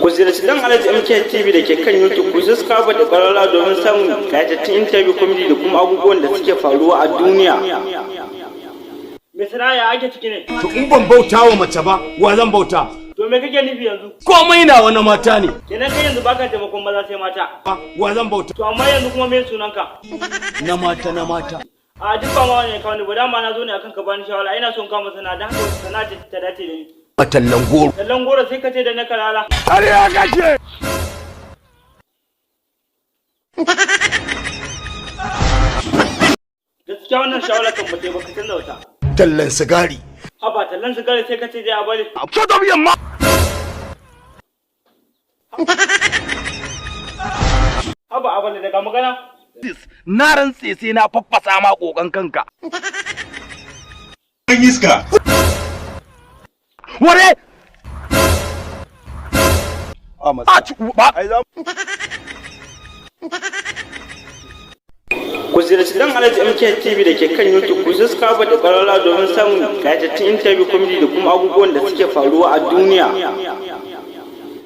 Ku ziyarci Dan Alhaji MK TV da ke kan YouTube, ku subscribe da ƙararrawa domin samun kayatattun interview, comedy da kuma abubuwan da suke faruwa a duniya. Mai sana'a, ya ake ciki ne? To, in ban bauta wa mace ba, wa zan bauta? To, me kake nufi yanzu? Komai na wani mata ne. Kenan kai yanzu baka taimakon maza sai mata. Wa zan bauta? To, amma yanzu kuma me sunanka? Na mata, na mata. A duk ba ma wani kawo ni ba, dama na zo ne akan ka bani shawara. Ina son kama sana'a, dan haka sana'a ce ta dace da ni. Tallan goro. Tallan goro, sai ka ce da na kalala. Har ya gaje. Gaskiya wannan shawara kan ba ta yi ba, ka canza wata. Tallan sigari. Haba, tallan sigari, sai ka ce dai a bari. Shut up yamma. Haba abale, daga magana. Na rantse sai na faffasa ma kokan kanka. Ɗan iska. Ware! A A ci ba. Ai za Ku ziyarci Dan Alhaji MK TV da ke kan YouTube, ku subscribe da ƙararrawa domin samun kayatattun interview, comedy da kuma abubuwan da suke faruwa a duniya.